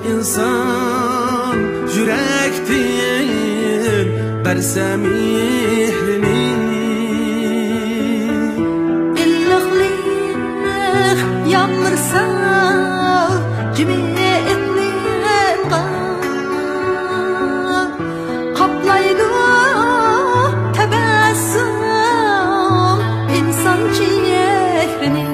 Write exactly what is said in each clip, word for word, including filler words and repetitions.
ئىنسان يۈرەكتىن بەرسە مېھرىنى. ئىللىقلىق يامغۇر سەل جىمى ئىقلىمغا قاپلايدۇ تەبەسسۇم ئىنسان چېھرىنى.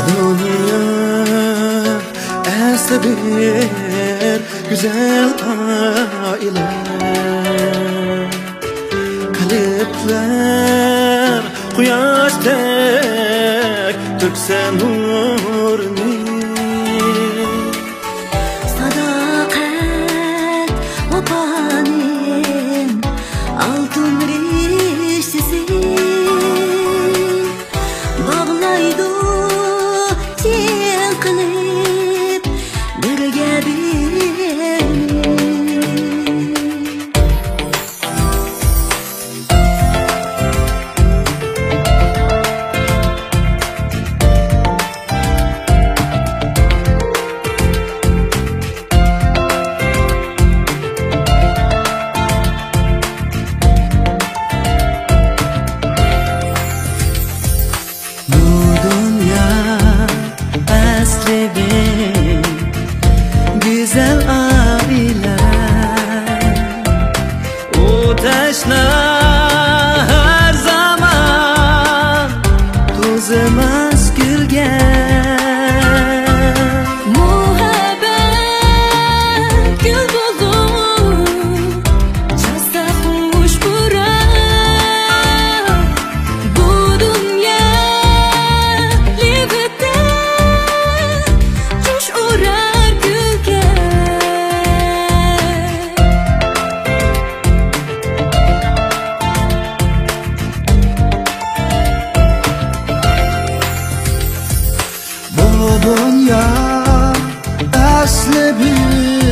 بۇ دۇنيا ئەسلى بىر گۈزەل ئائىلە. قەلبلەر قۇياشتەك تۆكسە نۇرنى. ساداقەت ۋاپانىڭ ئالتۇن رىشتىسى. باغلايدۇ چىڭ قىلىپ بىرگە بىرنى. بۇ دۇنيا ئەسلى بىر گۈزەل ئائىلە. ئۇ تەشنا ھەر زامان توزىماس گۈلگە. مۇھەببەت گۈل بولۇپ چاچسا خۇش پۇراق. بۇ دۇنيا لېۋىتە جۇش ئۇرار گۈلگە. بۇ دۇنيا ئەسلى بىر